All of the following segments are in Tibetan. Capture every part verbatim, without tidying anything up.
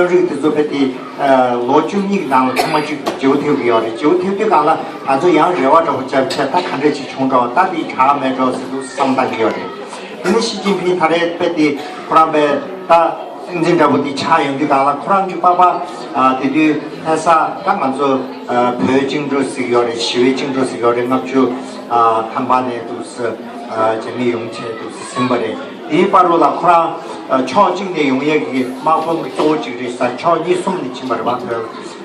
རྩོམ་རིག་དེ་ཚོ་དཔེ་དེ་ལོ་བཅུ་གཉིས་ཀྱི་ནང་ལ་ཐེངས་མ་གཅིག་བརྗེ་པོ་ཐེབས་ཀྱི་ཡོད་རེད། བརྗེ་པོ་ཐེབས་དུས་སྒང་ལ་ང་ཚོ་ཡང་རེ་བ་འདྲ་པོ་བཅངས་བྱས། ད་ག་འདྲས་ཅིག་བྱུང་འགྲོ། ད་དེ་དྲག་མེད་འགྲོ་ཟེར་འདུག་བསམ་བཏང་གི་ཡོད་རེད། དེ་ནས་ཞི་ཅིན་ཕིང་ད་རེས་དཔེ་དེ་ཁོ་རང་དཔེ་ད་སྲིད་འཛིན་འདྲ་པོ་དེ་ཆགས་ཡོང་དུས་སྒང་ལ་ཁོ་རང་གི་པ་ཕ་དེ་དུས་ལྷ་ས་ད་ང་ཚོ་བོད་བཅིངས་འགྲོལ་ཟེར་གྱི་ཡོད་རེད། ཞི་བའི་བཅིངས་འགྲོལ་ཟེར་གྱི་ཡོད་རེད། ལྔ་བཅུ་ཐམ་པ་ནས་འདུག་སེ་རྗེས་མི་ཡོང་བྱས་འདུག་སེ་ཟིན་པ་རེད། དེའི་བར་དུ་ལ་ཁོ་རང་ཕྱོགས་གཅིག་ནས་ཡོང་ཡས་ཀྱི་དམག་དཔུང་གི་གཙོ་བོ་གཅིག་རེད་ས། ཕྱོགས་གཉིས་གསུམ་ནས་ཕྱིན་པ་རེད་པ། བོད་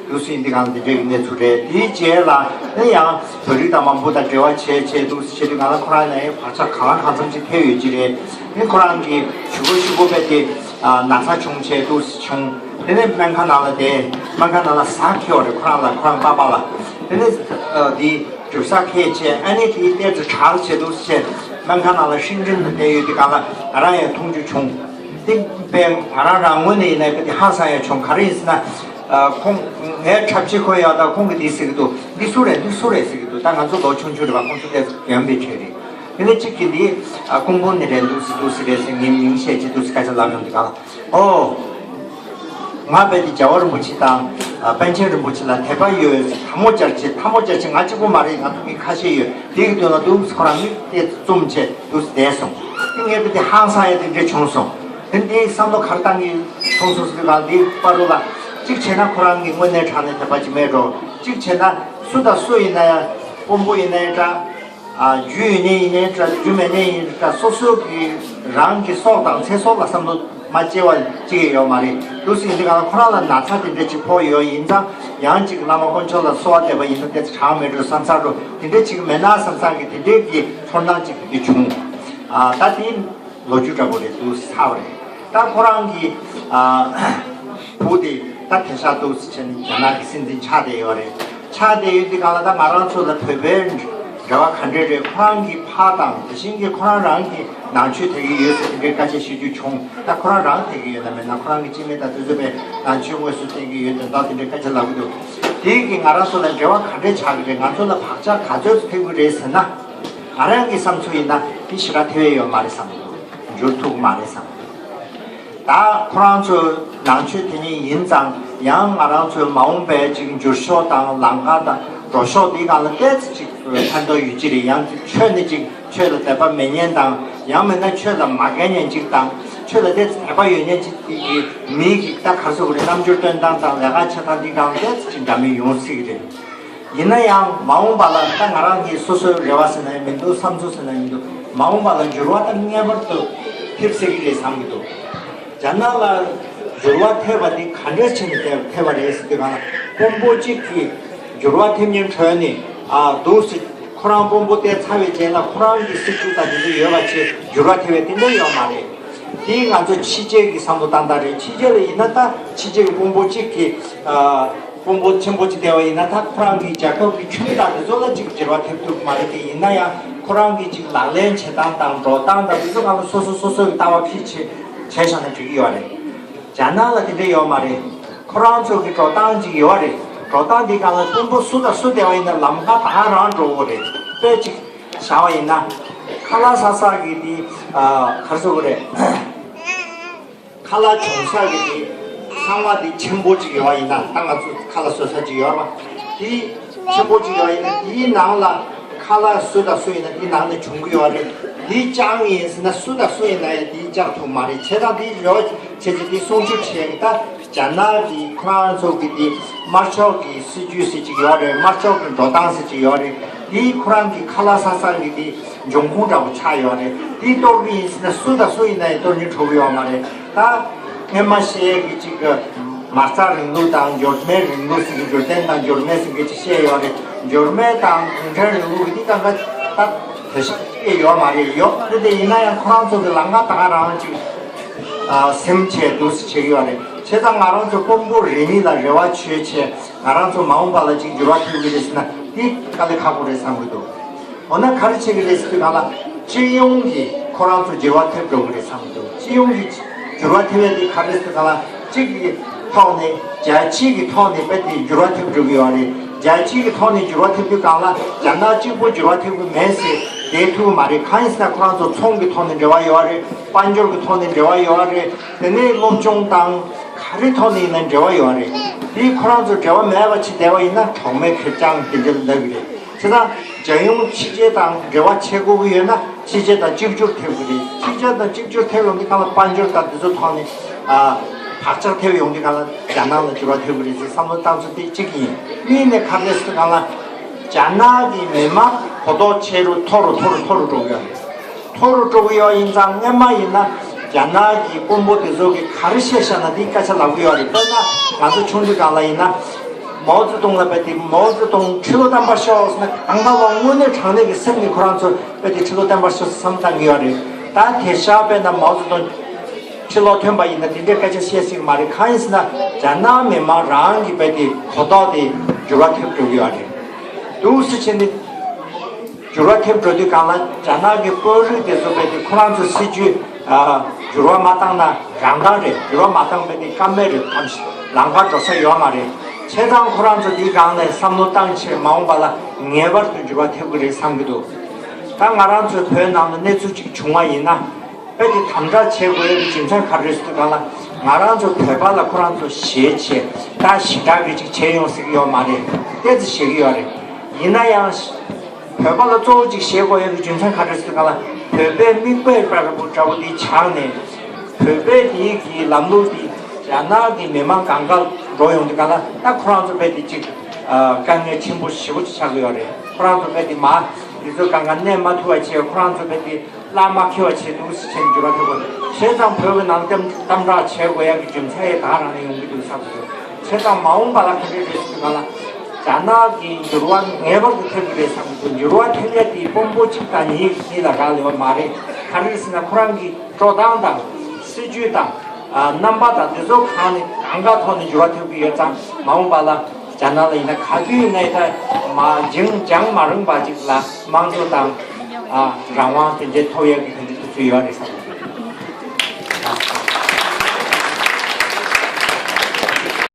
འདུག་སེ་ཡིན་དུས་སྒང་ལ་འདི་འདྲའི་གནས་ཚུལ་རེད། དེའི་རྗེས་ལ་ནི་ཡང་བོད་རིགས་དང་མང་པོ་དང་འབྲེལ་བ་བྱས་བྱས་འདུག་སེ་བྱེད་དུས་སྒང་ལ་ཁོ་རང་ལ་ཡང་བག་ཆགས་གང་ལ་གང་འཚམ་ཅིག་ཐེབས་ཡོད་ཀྱི་རེད། ནི་ཁོ་རང་གི་གཞུག་གུ་གཞུག་གུ་དཔེ་དེ་ན་ཚ་བྱུང་བྱས་འདུག་སེ་བྱུང་། དེ་ནས་སྨན་ཁང་ནང་ལ་བསྡད། སྨན་ཁང་ནང་ལ་ཟ་འཁྱེར་བ་རེད། ཁོ་རང་ལ་ཁོ་རང་པ་ཕ་ལ། དེ་ནས་འདི་འགྲུལ་ས་འཁེལ་བྱས། ཨ་ནི་དེའི་གཏེར་དུ་དྲག་བྱས་འདུག་སེ་བྱས་སྨན་ཁང་ནང་ལ་ཧྲིང་ཧྲིང་དུ་བསྡད་ཡོད་དུས་སྒང་ལ་ང་རང་ཡང་མཐོང་རྒྱུ་བྱུང་། དེ་དཔེ་ང་རང་རང་ངོས་ནས་ཡིན་ན་དཔེ་དེ་ཧང་སང་ཡང་བྱུང་། ག་རེ་ཡིན་ཟེར་ན། ཁོང་ངའི་འཁྲབ་ཆས་གོན་ཡག་དང་ཁོང་གིས་འདི་ཟེར་གྱི་འདུག་འདི་སུ་རེད། འདི་སུ་རེད་ཟེར་གྱི་འདུག་ད་ང་ཚོ་ལོ་ཆུང་ཆུང་རེད་པ། ཁོང་ཚོ་ཏོག་ཙམ་རྒན་པའི་གྲས་རེད། དེ་ནས་གཅིག་གིས་འདི་ཀོང་པོ་ནས་རེད། འདུག་སེ་འདུག་སེ་རེད་ཟེར། ངའི་མིང་བཤད་ཅིག་འདུག་སེ་སྐད་ཆ་ལབ་ཡོང་དུས་སྒང་ལ། ཨོ། ང་རྦད་དེ་རྒྱལ་བ་རིན་པོ་ཆེ་དང་པཎ་ཆེན་རིན་པོ་ཆེ་ལ་དད་པ་ཡོད། ཐལ་མོ་སྦྱར་བྱས། ཐལ་མོ་སྦྱར་བྱས། ང་གཅིག་པོ་མ་རེད། ང་ཚོ་མི་ཁ་ཤས་ཡོད། དེ་གི་དོན་ལ་འདུག་སེ་ཁོ་རང་མིག་དེ་བཙུམ་བྱས་འདུག་སེ་བསྡད་སོང་། དེ་ངས་རྦད་དེ་ཧང་སང་ཡ་དེ་འདྲ་བྱུང་སོང་། དེ་འདི་བསམ་བློ་ག་རེ་བཏང་གི་སོང་སོང་ཟེར་ག་འདི་བར་དུ་ལ་གཅིག་བྱས་ན་ཁོ་རང་གི་དངོས་གནས་དྲང་གནས་དད་པ་ཅིག་མེད་འགྲོ། གཅིག་བྱས་ན་སུ་དང་སུ་ཡིན་ན་ཡང་དཔོན་པོ་ཡིན་ན་ཡང་འདྲ། ཨ། རྒྱུ་ཡོད་མཁན་ཡིན་ནའི་འདྲ། རྒྱུ་མེད་མཁན་ཡིན་འདྲ། སོ་སོ་གི་རང་གི་སྲོག་དང་ཚེ་སྲོག་ལ་བསམ་བློ་མ་སྐྱེ་བ་ཅིག་ཡོད་མ་རེད། འདུག་སེ་ཡིན་དུས་སྒང་ལ་ཁོ་རང་ལ་ན་ཚ་དེ་འདྲ་ཅིག་ཕོག་ཡོད། ཡིན་ཙང་ཡང་ཅིག་བླ་མ་དཀོན་མཆོག་ལ་གསོལ་བ་འདེབས་པ་ཡིན་ན་དེ་ཚོ་དྲག་མེད་འགྲོ་བསམ་ཚར་འགྲོ། དེ་འདྲ་ཅིག་མེད་ན་བསམ་བསམ་གི་དེ་འདྲའི་གི་ཚོར་སྣང་ཅིག་དེ་བྱུང་། ཨ། ད་དེ་ལོ་རྒྱུས་འདྲ་པོ་རེད། འདུག་སེ་ཚར་བ་རེད། ད་ཁོ་རང་གི་ཨ་བུ་དེ་ད་དེང་སང་འདུག་སེ་བྱས་ནས་རྒྱ་ནག་གི་སྲིད་འཛིན་ཆགས་བསྡད་ཡོད་རེད། ཆགས་བསྡད་ཡོད་དུས་སྒང་ལ་ད་ང་རང་ཚོ་ལ་བོད་པའི་འབྲེལ་བ་ག་འདྲས་རེད། ཁོ་རང་གི་ཕ་དང་དེ་བཞིན་གྱི་ཁོ་རང་རང་གི་ནང་ཆོས་དད་ཀྱི་ཡོད་ཟེར་དེ་འདྲའི་སྐད་ཆ་བཤད་རྒྱུ་བྱུང་། ད་ཁོ་རང་རང་དད་ཀྱི་ཡོད་ན་མེད་ན། ཁོ་རང་གི་སྐྱེ་དམན་དང་དེ་ཚོ་བས་ནང་ཆོས་དངོས་སུ་བསྟེན་གྱི་ཡོད་དོན་དག་དེ་འདྲའི་སྐད་ཆ་ལབ་ཀྱི་འདུག་དེ་གིས་ང་རང་ཚོ་ལ་འབྲེལ་བ་ག་འདྲས་ཆགས་ཀྱི་རེད། ང་ཚོ་ལ་བག་ཆགས་ག་ཚོད་ཐེབས་ཀྱི་རེད་ཟེར་ན། ང་རང་གི་བསམ་ཚུལ་ཡིན་ན་དེ་ཞེ་དྲག་ཐེབས་ཡས་ཡོད་མ་རེད་བསམ་གྱི་འདུག་འགྱུར་ཐུབ་ཀྱི་མ་རེད་བསམ་གྱི་འདུག་ད་ཁོ་རང་ཚོ་ནང་ཆོས་དེ་ཉིད་ཡིན་ཙང་། ཡང་ང་རང་ཚོའི་མ་འོངས་པའི་ཅིག་འགྱུར་ཕྱོགས་དང་ལམ་ཁ་དང་འགྲོ་ཕྱོགས་དེའི་སྒང་ལ་ཏོག་ཙམ་ཅིག་ཕན་ཐོགས་ཡོད་ཀྱི་རེད། ཡང་ཆོས་ནི་ཅིག་ཆོས་ལ་དད་པ་མེད་མཁན་དང་། ཡང་མིན་ན་ཆོས་ལ་མ་དགའ་མཁན་ཅིག་དང་། ཆོས་ལ་ཏོག་ཙམ་དད་པ་ཡོད་མཁན་ཅིག་དེ་གི་མི་གི་ད་ག་རེ་ཟེར་དགོས་རེད། རྣམ་འགྱུར་སྟོན་སྟངས་དང་ལས་ཀ་བྱེད་སྟངས་དེའི་སྒང་ལ་ཏོག་ཙམ་ཅིག་འདྲ་མིན་ཡོང་སྲིད་ཀྱི་རེད། ཡིན་ན་ཡང་མ་འོངས་པ་ལ་ད་ང་རང་གི་སོ་སོའི་རེ་བ་ཟེར་ན་ཡང་མི་འདུག་བསམ་ཚུལ་ཟེར་ན་ཡང་མི་འདུག་མ་འོངས་པ་ལ་འགྱུར་བ་ད་ངེས་པར་དུ་ཐེབས་སྲིད་ཀྱི་རེད་བསམ་གྱི་འདུག་རྒྱ་ནག་ལ་འགྱུར་བ་ཐེབས་པ་དེ་ག་འདྲས་བྱས་ནས་ཐེབས་ཐེབས་པ་རེད་ཟེར་དུས་སྒང་ལ། དཔོན་པོ་གཅིག་གིས་འགྱུར་བ་ཐེབས་མཁན་ཁྲོད་ནས། ཨ། འདུག་སེ་ཁོ་རང་དཔོན་པོ་དེ་ཚར་བའི་རྗེས་ལ་ཁོ་རང་གི་སྲིད་ཇུས་དང་དེ་ཚོ་ཡོད་པ་བྱས་འགྱུར་བ་ཐེབས་པའི་དེ་འདྲ་ཡོད་མ་རེད། དེ་ང་ཚོ་ཕྱི་རྒྱལ་གྱི་བསམ་བློ་བཏང་སྟངས་རེད། ཕྱི་རྒྱལ་ལ་ཡིན་ན་ད་ཕྱི་རྒྱལ་གྱི་དཔོན་པོ་གཅིག་གིས། ཨ། དཔོན་པོ་ཆེན་པོ་ཅིག་བསྡད་པ་ཡིན་ན། ད་ཁོ་རང་གི་རྒྱལ་ཁབ་ཀྱི་ཆོས་དང་དེ་ཚོ་ལ་ཅིག་འགྱུར་བ་ཐེབས་ཐུབ་མ་རེད་དེ། ཡིན་ན་ཡང་ཁོ་རང་གི་ཅིག་ལག་ལེན་བྱེད་སྟངས་དང་འགྲོ་སྟངས་དང་དེ་ཚོ་སྒང་ལ་སོ་སོ་སོ་སོ་གི་ལྟ་བ་ཕྱིར་བྱས་བྱས་བཞག་ན་འགྲིག་གི་ཡོད་རེད། རྒྱ་ནག་ལ་དེ་འདྲ་ཡོད་མ་རེད། ཁོ་རང་ཚོ་གི་འགྲོ་སྟངས་ཅིག་ཡོད་རེད། འགྲོ་སྟངས་དེ་སྒང་ལ་དཔོན་པོ་སུ་དང་སུ་བསྡད་པ་ཡིན་ན་ལམ་ཁ་ད་ག་རང་འགྲོ་གི་རེད། དཔེ་ཅིག་བཞག་པ་ཡིན་ན། ཁ་ལག་ཟ་ས་གི་དེ། ཨ། ག་རེ་ཟེར་དགོས་རེད། ཁ་ལག་བྱུང་ས་གི་དེ་ཚང་མ་དེ་ཆེན་པོ་ཅིག་ཡོད་པ་ཡིན་ན། ད་ང་ཚོ་ཁ་ལག་བཟོ་ས་ཅིག་ཡོད་རེད་པ། དེ་ཆེན་པོ་ཅིག་ཡོད་པ་ཡིན་ན། དེའི་ནང་ལ་ཁ་ལག་སུ་དང་སུ་ཡིན་ན་དེའི་ནང་ནས་བྱུང་གི་ཡོད་རེད། དེ་བཅག་ཡིན་ཟེར་ན་སུ་དང་སུ་ཡིན་ན་ཡང་དེ་བཅག་ཐུབ་མ་རེད། བྱས་ཙང་དེ་རེ་བ་བྱེད་ཀྱི་དེ་སྲུང་སྐྱོབ་བྱེད་ཀྱི། ད་རྒྱ་ནག་གི་ཁོ་རང་ཚོ་གི་དེ་དམར་ཕྱོགས་ཀྱི་སྲིད་ཇུས་ཟེར་ཅིག་ཡོད་རེད། དམར་ཕྱོགས་ཀྱི་འགྲོ་སྟངས་ཟེར་ཅིག་ཡོད་རེད། དེ་ཁོ་རང་གི་ཁ་ལག་ཟ་ས་གི་དེ་འབྱུང་ཁུངས་འདྲ་པོ་ཆགས་ཡོད་རེད། དེ་གཏོར་གི་ཡིན་ཟེར་ན་སུ་དང་སུ་ཡིན་ན་ཡང་གཏོར་སྙིང་བྲོ་གི་ཡོད་མ་རེད། ད་སྔོན་མ་བཤད་ཀྱི་ཅིག་གི་མ་རྩ་རིང་ལུགས་དང་འབྱོར་མེད་རིང་ལུགས་ཟེར་གྱི། འབྱོར་ལྡན་དང་འབྱོར་མེད་ཟེར་གྱི་ཅིག་བཤད་ཡོད་རེད། འབྱོར་མེད་དང་གུང་ཁྲན་རིང་ལུགས་ཀྱི་དེ་གང་ག་ད་དེ་ཤ་ཅིག་ཡོད་མ་རེད། ཡོད་མ་རེད་དེ། ཡིན་ན་ཡང་ཁོ་རང་ཚོ་གི་ལམ་ཁ་ད་ག་རང་ཅིག་ཨ་ཟིན་བྱས་འདུག་སེ་བྱེད་ཀྱི་ཡོད་རེད། བྱས་ཙང་ང་རང་ཚོ་དཔོན་པོ་རེ་གཉིས་ལ་རེ་བ་བྱས་བྱས། ང་རང་ཚོ་མ་འོངས་པ་ལ་ཅིག་འགྱུར་བ་ཐེབས་ཀྱི་རེད་ཟེར་ན་དེ་དཀའ་ལས་ཁག་པོ་རེད་བསམ་གྱི་འདུག་འོ་ན་ག་རེ་བྱེད་ཀྱི་རེད་ཟེར་དུས་སྒང་ལ། སྤྱི་ཡོངས་ཀྱིས་ཁོ་རང་ཚོ་འགྱུར་བ་ཐེབས་འགྲོ་གི་རེད་བསམ་གྱི་འདུག་སྤྱི་ཡོངས་ཀྱིས་འགྱུར་བ་ཐེབས་ཡ་དེ་ག་རེ་ཟེར་དུས་སྒང་ལ། གཅིག་གི་ཐོག་ནས། རྒྱལ་སྤྱི་གི་ཐོག་ནས་དཔེ་དེ་འགྱུར་བ་ཐེབས་འགྲོ་གི་ཡོད་རེད། རྒྱལ་སྤྱི་གི་ཐོག་ནས་འགྱུར་བ་ཐེབས་དུས་སྒང་ལ། རྒྱ་ནག་གཅིག་པོ་འགྱུར་བ་ཐེབས་ཀྱི་མེད་ཟེར་བསྡད་ཐུབ་ཀྱི་མ་རེད། གང་ཡིན་ཟེར་ན་ཁོ་རང་ཚོ་ཚོང་གི་ཐོག་ནས་འབྲེལ་བ་ཡོད་རེད། དཔལ་འབྱོར་གྱི་ཐོག་ནས་འབྲེལ་བ་ཡོད་རེད། དེ་ནས་སློབ་སྦྱོང་དང་ག་ ག་རེ་ཐོག་ནས་ཡིན་ན་འབྲེལ་བ་ཡོད་རེད། དེ་ཁོ་རང་ཚོ་འབྲེལ་བ་མེད་པ་ཅིག་བསྡད་པ་ཡིན་ན་གྲོགས་མེད་ཁེར་རྐྱང་དེ་འདྲ་ལབ་ཀྱི་རེད། བྱས་ཙང་རྒྱལ་ཡོངས་ཕྱི་རྒྱལ་དང་འབྲེལ་བ་བྱེད་དགོས་ཀྱི་ཡོད་ན་ཕྱི་རྒྱལ་དང་གཅིག་གྱུར་ཐེབས་ཀྱི་རེད། ཕྱི་རྒྱལ་དང་གཅིག་གྱུར་ཐེབས་ཡོང་དུས་སྒང་ལ་དཔལ་འབྱོར་དང་དེ་ཚོ་ཐོག་ནས་ཨ་བག་ཆགས་ཐེབས་ཡོང་དུས་སྒང་ལ་རྒྱ་ནག་ལ་འགྱུར་བ་ཐེབས་ཀྱི་རེད་ཟེར་བསམ་བློ་བཏང་ཚུལ་དེ་གཅིག་ཡིན། གཉིས་ནས་ག་རེ་ཟེར་སྒང་ལ་རྒྱ་ནག་གི་མི་མང་གོ་རྟོགས་ཆེ་རུ་མཐོ་རུ་མཐོ་རུ་མཐོ་རུ་འགྲོ་གི་ཡོད་རེད། མཐོ་རུ་འགྲོ་གི་ཡོད་ཡིན་ཙང་སྔོན་མ་ཡིན་ན་རྒྱ་ནག་གི་དཔོན་པོ་དེ་ཚོ་གིས་ག་རེ་བཤད་བཞག་ན་དེའི་སྐད་ཆ་ལབ་གི་ཡོད་རེད། དཔེར་ན་ང་ཚོ་ཆུང་དུས་སྒང་ལ་ཡིན་ན་མའོ་ཙེ་ཏུང་ལ་རྦད་དེ་མའོ་ཙེ་ཏུང་ཁྲི་ལོ་བརྟན་པར་ཤོག་ཟེར་ན་གང་ལྟར་ལ་དངོས་གནས་དྲང་གནས་ཀྱི་སེམས་ནས་ཁོ་རང་ཚོ་རྦད་དེ་ཁྲི་ལོ་བརྟན་པར་ཤོག་ཟེར་བསམ་བཏང་གི་ཡོད་རེད། ད་དེང་སང་དཔེར་ན་མའོ་ཙེ་ཏུང་ཕྱི་ལོགས་ཐོན་པ་ཡིན་ན་དེ་འདྲའི་སྐད་ཆ་བཤད་སྲིད་ཀྱི་མ་རེད། གང་ཡིན་ཟེར་ན་རྒྱ་ནག་མི་མང་རང་གི་རྦད་དེ་གོ་རྟོགས་དེ་འགྱུར་བ་ཐེབས་འགྲོ་གི་ཡོད་རེད། འདུག་སེ་བྱས་ནས། འགྱུར་བ་ཐེབས་འགྲོ་དུས་སྒང་ལ་རྒྱ་ནག་གི་དཔོན་རིགས་དེ་ཚོ་རྦད་དེ་ཁོ་རང་ཚོའི་སྲིད་ཇུས་ཨ་འགྱུར་བ་མ་བཏང་ན་རང་བཏང་རེད། འགྱུར་བ་མ་བཏང་རྦད་དེ་ཀ་མེད་རེད། ཐམས་ཅད་ལམ་ཁ་འགྲོ་ས་ཡོད་མ་རེད། བྱས་ཙང་ཁོ་རང་ཚོ་དེའི་སྒང་ནས་བསམ་བློ་བཏང་བྱས་མ་འོངས་པ་ལ་ངེས་པར་དུ་འགྱུར་བ་ཐེབས་ཀྱི་རེད་བསམ་གྱི་འདུག་ད་ང་རང་ཚོའི་བོད་ནང་ལ་གནས་ཚུལ་ཅིག་བྱུང་བ་ཡིན་ན། རྦད་དེ་དམ་དྲག་བྱེད་དགོས་ཡག་གི་རྒྱུ་མཚན་ག་རེ་རེད་ཟེར་དུས་སྒང་ལ་ང་རང་ཚོ་བོད་པ་ལ་ཁོ་རང་ཚོ་ཞེ་ཆེ་ད་ཞེ་དྲག་གི་ཅིག་བྱེད་ཡོང་སྲིད་ཀྱི་ཡོད་མ་རེད། ཏོག་ཙམ་བྱེད་ཀྱི་ཡོད་རེད། ཡིན་ན་ཡང་བོད་པ་ལ་གཙོ་བོ་ཅིག་བྱེད་དགོས་ཡག་གི་རྒྱུ་མཚན་ག་རེ་རེད་ཟེར་དུས་སྒང་ལ་བོད་པའི་མིག་དཔེ་འདྲ་པོ་འདྲ་པོ་དེ་ཆགས་ནས་བོད་པའི་དེའི་གི་ལམ་ལུགས་དེ་རྒྱ་ནག་གི་མི་མང་གང་ག་འགྲོ་ཡོང་དུས་སྒང་ལ་ད་ཁོ་རང་ཚོ་རྦད་དེ་ཅིག་དཀའ་ངལ་ཆེན་པོ་ཞེ་པོ་ཅིག་ཆགས་ཀྱི་ཡོད་རེད། ཁོ་རང་ཚོ་རྦད་དེ་མ་འདི་ཚོ་གང་ག་གནས་མ་ཐུབ་པ་བྱས། ཁོ་རང་ཚོ་རྦད་དེ་བླ་མ་ཁེལ་བ་བྱས་འདུག་སེ་བྱས་ནས་འགྱུར་བ་ཐེབས་དགོས། བྱས་ཙང་བོད་ཀྱི་ནང་དམ་དམ་དྲག་བྱེད་དགོས་ཡག་གི་རྒྱུ་མཚན་ཡང་ད་རང་ནས་ཡོང་གི་འདུག་བསམ་གྱི་འདུག་བྱས་ཙང་མ་འོངས་པ་ལ་ག་འདྲ་རེད་ཟེར་དུས་སྒང་ལ་རྒྱ་ནག་གི་འགྱུར་བ་ངེས་པར་དུ་ཐེབས་ཀྱི་རེད་བསམ་གྱི་འདུག་འགྱུར་བ་ཐེབས་ཡག་དེ་དཔོན་པོ་གཅིག་དང་གཉིས་གཉིས་ལ་རག་ལས་པ་མ་རེད། ག་རེ་རེད་ཟེར་ན་ཁོ་རང་གི་འགྲོ་སྟངས་དང་སྲིད་ཇུས་དང་ཨ་རྣམ་པ་དང་འདི་ཚོ་གང་ནས་གང་ག་ཐོག་ནས་འགྱུར་བ་ཐེབས་ཀྱི་ཡོད་ཙང་མ་འོངས་པ་ལ་རྒྱ་ནག་ལ་ཡིན་ན་ག་དུས་ཡིན་ན་ཡིན་ད་མ་འགྱིང་འགྱང་མ་རིང་པ་ཅིག་ལ་དམངས་གཙོ་དང་ཨ་རང་དབང་དེ་འདྲའི་ཐོབ་ཡག་གི་དེ་འདྲའི་དུས་ཚོད་ཡོད་རེད་བསམ།